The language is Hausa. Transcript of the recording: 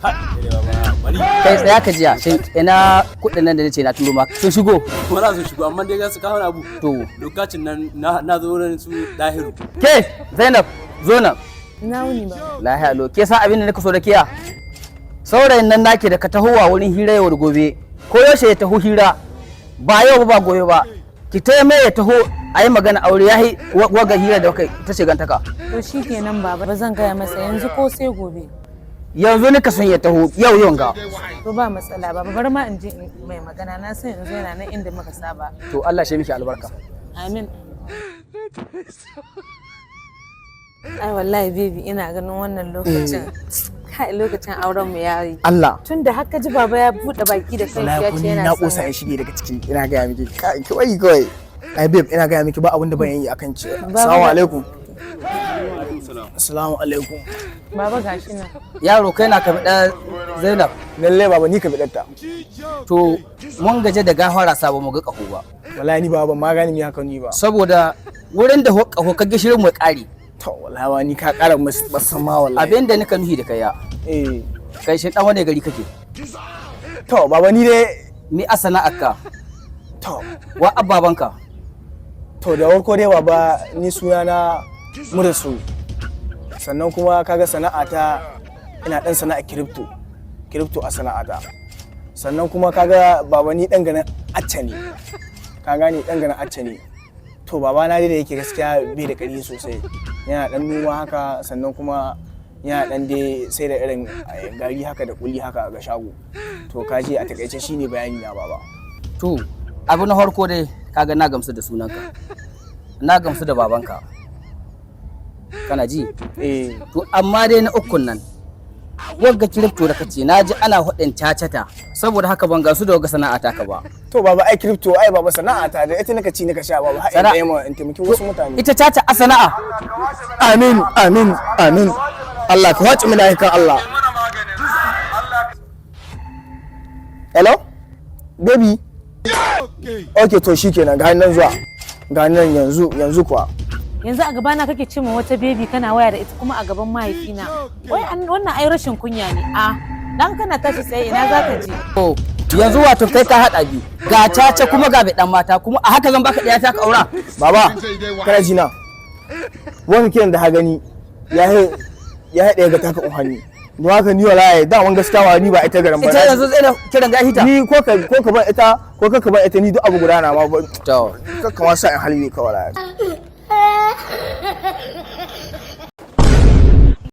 Kai, tsaya ka jiya. Shin ina kuɗin nan da nace na turo maka sun shigo? Kuma za su shigo, amma dai za su kawo abu. To. Lokacin nan na zo wurin su Dahiru. Ke Zainab, zo nan. Ina wuni ba? Lahiya lo. Ke san abin da nika so da kiya? Saurayin nan nake da ka tahowa wurin hira yau da gobe, ko yaushe ya taho hira, ba yau ba, ba gobe ba, ki taya mai ya taho a yi magana aure. Ya yi waga hira da kai ta shigantaka. To shikenan baba, ba zan gaya masa yanzu ko sai gobe? Yanzu nika son ya taho yau yau ga. To, ba matsala baba, bar ma in je in mai magana. Na san yanzu yana nan inda muka saba. To, Allah shi miki albarka. Amin. Ai wallahi baby, ina ganin wannan lokacin, kai, lokacin auren mu yayi. Allah. Tun da haka ji baba ya bude baki da kai Wallahi ya ko ce ni yana na son kosa in shige daga ciki. Ina gaya miki, kai, kawai kawai. Ai babe, ina gaya miki, ba abin da ban yi akan ci. Assalamu alaikum. Assalamu alaikum. Baba, gashi nan. Yaro, kai na ka bi ɗan Zainab? Lalle baba, ni ka bi ɗanta. To, mun gaje da gafara sabo mu ga ƙaho ba. Wallahi ni baba ban ma gane mi haka ni ba. Saboda wurin da ƙaho ka gishirin mu ƙare. To, wallahi ma ni ka ƙara musamman ma wallahi. Abin da nika nuhi da kai ya kai, shi dan wane gari kake? To baba, ni dai Mi a sana'arka? To. Wa ababanka? To, da farko dai baba, ni sunana Murasu. Sannan kuma kaga sana'ata, ina dan sana'a crypto. Crypto a sana'ata. Sannan kuma kaga baba, ni dan ganin Acca ne. Ka gane, dan ganin Acca ne. To baba na dai da yake gaskiya bai da ƙarfi sosai. Yana dan noma haka, sannan kuma yana dan dai sai da irin gari haka da kuli haka ga shago. To kaji, a takaice shine bayani na, baba. To, abu na farko dai, kaga na gamsu da sunanka, na gamsu da babanka, kana ji? Eh. To, amma dai na ukun nan, wagga crypto da kace, na ji ana hudin cacata, saboda haka ban gamsu da wagga sana'a taka ba. To baba, ai crypto ai baba sana'a ta da ita nika ci nika sha baba, har in ɗaya ma in taimaki wasu mutane. Ita caca a sana'a? Amin, amin, amin. Allah ka wace mana kan Allah. Hello baby. Okay, to shikenan, ga nan zuwa, ga nan yanzu yanzu kuwa. Yanzu a gabana kake ce ma wata baby, kana waya da ita kuma a gaban mahaifina. Wai wannan ai rashin kunya ne. A dan kana tashi tsaye, ina zaka je? To yanzu wato kai ka haɗa biyu, ga caca kuma ga ɗan mata, kuma a haka zan baka ɗaya ta ka aura? Baba, kana ji na? Wani kiran da ha gani ya haɗe ga taka uhani. Don haka ni wallahi da wani gaskiya wa ni ba ita garan ba. Ita yanzu tsaye da kiran ga hita. Ni ko ka ban ita ko ka ban ita, ni duk abu guda na ma ba. To. Ka kama sa in halbe ka wallahi.